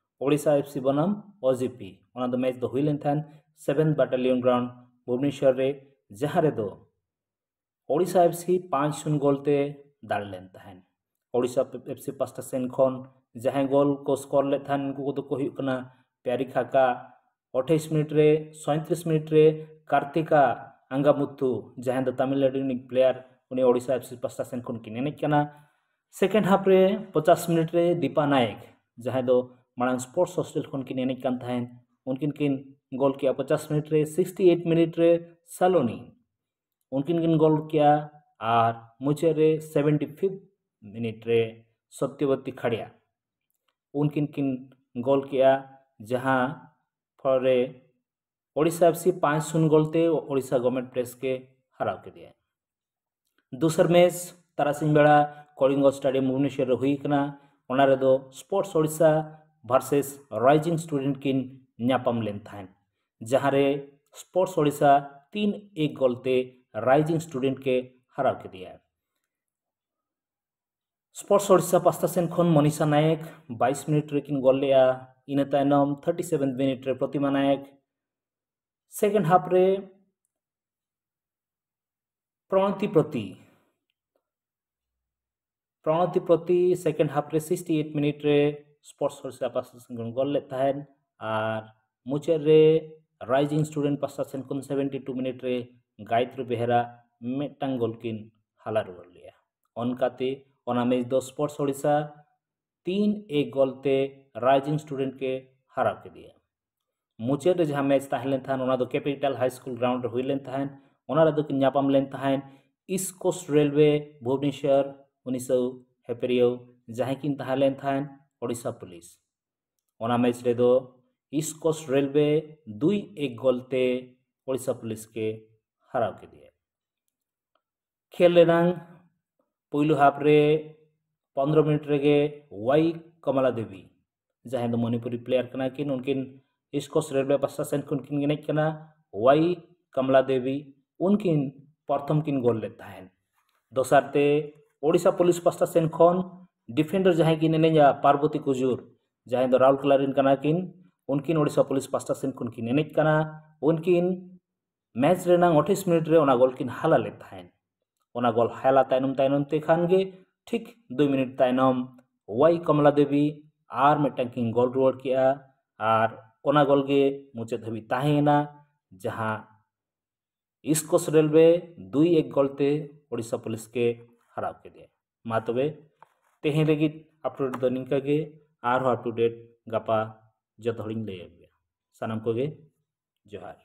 Odisha F C ᱵᱚᱱᱟᱢ ᱳ ᱡᱤ ᱯᱤ᱾ ᱚᱱᱟ ᱫᱚ ᱢᱮᱪ ᱫᱚ ᱦᱩᱭ ᱞᱮᱱ ᱛᱟᱦᱮᱸᱱ ᱥᱮᱵᱷᱮᱱᱛᱷ ᱵᱟᱴᱟᱞᱤᱭᱚᱱ ᱜᱨᱟᱣᱩᱱᱰ ᱵᱷᱩᱵᱽᱱᱮᱥᱚᱨ ᱨᱮ, ᱡᱟᱦᱟᱸ ᱨᱮᱫᱚ ᱳᱰᱤᱥᱟ ᱮᱯᱷ ᱥᱤ ᱯᱟᱸᱪ ᱥᱩᱱ ᱜᱳᱞ ᱛᱮ ᱫᱟᱲᱮ ᱞᱮᱱ ᱛᱟᱦᱮᱸᱱ᱾ ᱳᱰᱤᱥᱟ ᱮᱯᱷ ᱥᱤ ᱯᱟᱥᱴᱟ ᱥᱮᱱ ᱠᱷᱚᱱ ᱡᱟᱦᱟᱸᱭ ᱜᱳᱞ ᱠᱚ ᱥᱠᱳᱨ ᱞᱮᱫ ᱛᱟᱦᱮᱸᱱ, ᱩᱱᱠᱩ ᱠᱚᱫᱚ ᱠᱚ ᱦᱩᱭᱩᱜ ᱠᱟᱱᱟ ᱯᱮᱨᱤ ᱠᱷᱟᱠᱟ ᱟᱴᱷᱟᱭᱤᱥ ᱢᱤᱱᱤᱴ ᱨᱮ, ᱥᱚᱭᱛᱨᱤᱥ ᱢᱤᱱᱤᱴ ᱨᱮ ᱠᱟᱨᱛᱤᱠᱟ ᱟᱝᱜᱟᱢᱩᱛᱷᱩ, ᱡᱟᱦᱟᱸᱭ ᱫᱚ ᱛᱟᱢᱤᱞᱱᱟᱰᱩ ᱨᱤᱱᱤᱡ ᱯᱞᱮᱭᱟᱨ, ᱩᱱᱤ ᱳᱰᱤᱥᱟ ᱮᱯᱷ ᱥᱤ ᱯᱟᱥᱴᱟ ᱥᱮᱱ ᱠᱷᱚᱱ ᱠᱤᱱ ᱮᱱᱮᱡ ᱠᱟᱱᱟ᱾ ᱥᱮᱠᱮᱱᱰ ᱦᱟᱯ ᱨᱮ ᱯᱚᱸᱪᱟᱥ ᱢᱤᱱᱤᱴ ᱨᱮ ᱫᱤᱯᱟ ᱱᱟᱭᱮᱠ, ᱡᱟᱦᱟᱸᱭ ᱫᱚ ᱢᱟᱲᱟᱝ ᱥᱯᱳᱨᱴᱥ ᱦᱳᱥᱴᱮᱞ ᱠᱷᱚᱱ ᱠᱤᱱ ᱮᱱᱮᱡ ᱠᱟᱱ ᱛᱟᱦᱮᱸᱱ, ᱩᱱᱠᱤᱱ ᱠᱤᱱ ᱜᱳᱞ ᱠᱮᱜᱼᱟ ᱯᱚᱸᱪᱟᱥ ᱢᱤᱱᱤᱴ ᱨᱮ᱾ ᱥᱤᱠᱥᱴᱤ ᱮᱭᱤᱴ ᱢᱤᱱᱤᱴ ᱨᱮ ᱥᱟᱞᱳᱱᱤ, ᱩᱱᱠᱤᱱ ᱠᱤᱱ ᱜᱳᱞ ᱠᱮᱜᱼᱟ᱾ ᱟᱨ ᱢᱩᱪᱟᱹᱫ ᱨᱮ ᱥᱮᱵᱷᱮᱱᱴᱤ ᱯᱷᱤᱯᱛᱷ ᱢᱤᱱᱤᱴ ᱨᱮ ᱥᱚᱛᱭᱚᱵᱚᱛᱤ ᱠᱷᱟᱲᱤᱭᱟ, ᱩᱱᱠᱤᱱ ᱠᱤᱱ ᱜᱳᱞ ᱠᱮᱜᱼᱟ, ᱡᱟᱦᱟᱸ ᱯᱷᱚᱞ ᱨᱮ ᱳᱰᱤᱥᱟ ᱮᱯᱷ ᱥᱤ ᱯᱟᱸᱪ ᱥᱩᱱ ᱜᱳᱞ ᱛᱮ ᱳᱰᱤᱥᱟ ᱜᱚᱵᱷᱢᱮᱱᱴ ᱯᱨᱮᱥ ᱠᱮ ᱦᱟᱨᱟᱣ ᱠᱮᱫᱮᱭᱟ᱾ ᱫᱚᱥᱟᱨ ᱢᱮᱪ ᱛᱟᱨᱟᱥᱤᱧ ᱵᱮᱲᱟ ᱠᱚᱞᱤᱝᱜᱚ ᱥᱴᱮᱰᱤᱭᱟᱢ ᱵᱷᱩᱵᱽᱱᱮᱥᱚᱨ ᱨᱮ ᱦᱩᱭ ᱠᱟᱱᱟ᱾ ᱚᱱᱟ ᱨᱮᱫᱚ sports Odisha versus Rising student ᱠᱤᱱ ᱧᱟᱯᱟᱢ ᱞᱮᱱ ᱛᱟᱦᱮᱸᱱ, ᱡᱟᱦᱟᱸ ᱨᱮ ᱥᱯᱳᱨᱴᱥ ᱳᱰᱤᱥᱟ ᱛᱤᱱ ᱮᱠ ᱜᱳᱞ ᱛᱮ ᱨᱟᱭᱡᱤᱝ ᱥᱴᱩᱰᱮᱱᱴ ᱠᱮ ᱦᱟᱨᱟᱣ ᱠᱮᱫᱮᱭᱟ᱾ ᱥᱯᱳᱨᱴᱥ ᱳᱰᱤᱥᱟ ᱯᱟᱥᱴᱟ ᱥᱮᱱ ᱠᱷᱚᱱ ᱢᱚᱱᱤᱥᱟ ᱱᱟᱭᱮᱠ ᱵᱟᱭᱤᱥ ᱢᱤᱱᱤᱴ ᱨᱮᱠᱤᱱ ᱜᱳᱞ ᱞᱮᱫᱼᱟ᱾ ᱤᱱᱟᱹ ᱛᱟᱭᱱᱚᱢ ᱛᱷᱟᱨᱴᱤ ᱥᱮᱵᱷᱮᱱ ᱢᱤᱱᱤᱴ ᱨᱮ ᱯᱨᱚᱛᱤᱢᱟ ᱱᱟᱭᱮᱠ, ᱥᱮᱠᱮᱱᱰ ᱦᱟᱯ ᱨᱮ ᱯᱨᱚᱬᱚᱛᱤ ᱯᱨᱚᱛᱤ ᱯᱨᱚᱬᱚᱛᱤ ᱯᱨᱚᱛᱤ ᱥᱮᱠᱮᱱᱰ ᱦᱟᱯ ᱨᱮ ᱥᱤᱠᱥᱴᱤ ᱮᱭᱤᱴ ᱢᱤᱱᱤᱴ ᱨᱮ ᱥᱯᱳᱨᱴᱥ ᱳᱰᱤᱥᱟ ᱯᱟᱥᱴᱟ ᱥᱮᱱ ᱠᱷᱚᱱ ᱜᱳᱞ ᱞᱮᱫ ᱛᱟᱦᱮᱸᱫ ᱟᱨ ᱢᱩᱪᱟᱹᱫ ᱨᱮ ᱨᱟᱭᱡᱤᱝ ᱥᱴᱩᱰᱮᱱᱴ ᱯᱟᱥᱴᱟ ᱥᱮᱱ ᱠᱷᱚᱱ ᱥᱮᱵᱷᱮᱱᱴᱤ ᱴᱩ ᱢᱤᱱᱤᱴ ᱨᱮ ᱜᱟᱭᱛᱨᱤ ᱵᱮᱦᱨᱟ ᱢᱤᱫᱴᱟᱝ ᱜᱳᱞ ᱠᱤᱱ ᱦᱟᱞᱟ ᱨᱩᱣᱟᱹᱲ ᱞᱮᱫᱼᱟ᱾ ᱚᱱᱠᱟᱛᱮ ᱚᱱᱟ ᱢᱮᱪ ᱫᱚ ᱥᱯᱳᱨᱴᱥ ᱳᱰᱤᱥᱟ ᱛᱤᱱ ᱮᱠ ᱜᱳᱞ ᱛᱮ ᱨᱟᱭᱡᱤᱝ ᱥᱴᱩᱰᱮᱱᱴ ᱠᱮ ᱦᱟᱨᱟᱣ ᱠᱮᱫᱮᱭᱟ᱾ ᱢᱩᱪᱟᱹᱫ ᱨᱮ ᱡᱟᱦᱟᱸ ᱢᱮᱪ ᱛᱟᱦᱮᱸ ᱞᱮᱱ ᱛᱟᱦᱮᱸᱫ, ᱚᱱᱟ ᱫᱚ ᱠᱮᱯᱤᱴᱟᱞ ᱦᱟᱭ ᱥᱠᱩᱞ ᱜᱨᱟᱣᱩᱱᱰ ᱨᱮ ᱦᱩᱭ ᱞᱮᱱ ᱛᱟᱦᱮᱸᱫ᱾ ᱚᱱᱟ ᱨᱮᱫᱚ ᱠᱤᱱ ᱧᱟᱯᱟᱢ ᱞᱮᱱ ᱛᱟᱦᱮᱸᱫ ᱤᱥᱴ ᱠᱳᱥᱴ ᱨᱮᱞᱣᱮ ᱵᱷᱩᱵᱽᱱᱮᱥᱚᱨ ᱩᱱᱤᱥᱚ ᱦᱮᱯᱮᱨᱤᱭᱟᱹᱣ, ᱡᱟᱦᱟᱸᱭ ᱠᱤᱱ ᱛᱟᱦᱮᱸ ᱞᱮᱱ ᱛᱟᱦᱮᱸᱫ ᱳᱰᱤᱥᱟ ᱯᱩᱞᱤᱥ᱾ ᱚᱱᱟ ᱢᱮᱪ ᱨᱮᱫᱚ ᱤᱥᱴ ᱠᱳᱥᱴ ᱨᱮᱞᱣᱮ ᱫᱩᱭ ᱮᱠ ᱜᱳᱞ ᱛᱮ ᱳᱰᱤᱥᱟ ᱯᱩᱞᱤᱥ ᱠᱮ ᱦᱟᱨᱟᱣ ᱠᱮᱫᱮᱭᱟ᱾ ᱠᱷᱮᱞ ᱨᱮᱱᱟᱝ ᱯᱩᱭᱞᱩ ᱦᱟᱯ ᱨᱮ ᱯᱚᱱᱨᱚ ᱢᱤᱱᱤᱴ ᱨᱮᱜᱮ ᱣᱟᱭ ᱠᱚᱢᱞᱟ ᱫᱮᱵᱤ, ᱡᱟᱦᱟᱸᱭ ᱫᱚ ᱢᱚᱱᱤᱯᱩᱨᱤ ᱯᱞᱮᱭᱟᱨ ᱠᱟᱱᱟ ᱠᱤᱱ, ᱩᱱᱠᱤᱱ ᱤᱥᱴ ᱠᱳᱥᱴ ᱨᱮᱞᱣᱮ ᱯᱟᱥᱴᱟ ᱥᱮᱱ ᱠᱷᱚᱱ ᱠᱤᱱ ᱮᱱᱮᱡ ᱠᱟᱱᱟ, ᱣᱟᱭ ᱠᱚᱢᱞᱟ ᱫᱮᱵᱤ, ᱩᱱᱠᱤᱱ ᱯᱨᱚᱛᱷᱚᱢ ᱠᱤᱱ ᱜᱳᱞ ᱞᱮᱫ ᱛᱟᱦᱮᱸᱫ᱾ ᱫᱚᱥᱟᱨ ᱛᱮ ᱳᱰᱤᱥᱟ ᱯᱩᱞᱤᱥ ᱯᱟᱥᱴᱟ ᱥᱮᱱ ᱠᱷᱚᱱ ᱰᱤᱯᱷᱮᱱᱰᱟᱨ ᱡᱟᱦᱟᱸᱭ ᱠᱤᱱ ᱮᱱᱮᱡᱟ, ᱯᱟᱨᱵᱚᱛᱤ ᱠᱩᱡᱩᱨ, ᱡᱟᱦᱟᱸᱭ ᱫᱚ ᱨᱟᱣᱩᱞᱠᱮᱞᱟ ᱨᱮᱱ ᱠᱟᱱᱟ ᱠᱤᱱ, ᱩᱱᱠᱤᱱ ᱳᱰᱤᱥᱟ ᱯᱩᱞᱤᱥ ᱯᱟᱥᱴᱟ ᱥᱮᱱ ᱠᱷᱚᱱ ᱠᱤᱱ ᱮᱱᱮᱡ ᱠᱟᱱᱟ᱾ ᱩᱱᱠᱤᱱ ᱢᱮᱪ ᱨᱮᱱᱟᱝ ᱟᱴᱷᱟᱥ ᱢᱤᱱᱤᱴ ᱨᱮ ᱚᱱᱟ ᱜᱳᱞ ᱠᱤᱱ ᱦᱟᱞᱟ ᱞᱮᱫ ᱛᱟᱦᱮᱸᱫ᱾ ᱚᱱᱟ ᱜᱳᱞ ᱦᱟᱞᱟ ᱛᱟᱭᱱᱚᱢ ᱛᱟᱭᱱᱚᱢ ᱛᱮ ᱠᱷᱟᱱ ᱜᱮ ᱴᱷᱤᱠ ᱫᱩᱭ ᱢᱤᱱᱤᱴ ᱛᱟᱭᱱᱚᱢ ᱣᱟᱭ ᱠᱚᱢᱞᱟ ᱫᱮᱵᱤ ᱟᱨ ᱢᱤᱫᱴᱟᱝ ᱠᱤᱱ ᱜᱳᱞ ᱨᱩᱣᱟᱹᱲ ᱠᱮᱜᱼᱟ ᱟᱨ ᱚᱱᱟ ᱜᱳᱞ ᱜᱮ ᱢᱩᱪᱟᱹᱫ ᱦᱟᱹᱵᱤᱡ ᱛᱟᱦᱮᱸᱭᱮᱱᱟ, ᱡᱟᱦᱟᱸ ᱤᱥᱴ ᱠᱳᱥᱴ ᱨᱮᱞᱣᱮ ᱫᱩᱭ ᱮᱠ ᱜᱳᱞ ᱛᱮ ᱳᱰᱤᱥᱟ ᱯᱩᱞᱤᱥ ᱠᱮ ᱦᱟᱨᱟᱣ ᱠᱮᱫᱮᱭᱟ᱾ ᱢᱟ ᱛᱚᱵᱮ ᱛᱮᱦᱮᱧ ᱞᱟᱹᱜᱤᱫ ᱟᱯᱰᱮᱴ ᱫᱚ ᱱᱤᱝᱠᱟ ᱜᱮ, ᱟᱨᱦᱚᱸ ᱟᱯ ᱴᱩ ᱰᱮᱴ ᱜᱟᱯᱟ ᱡᱚᱛᱚ ᱦᱚᱲᱤᱧ ᱞᱟᱹᱭ ᱟᱯᱮᱭᱟ᱾ ᱥᱟᱱᱟᱢ ᱠᱚᱜᱮ ᱡᱚᱦᱟᱨ᱾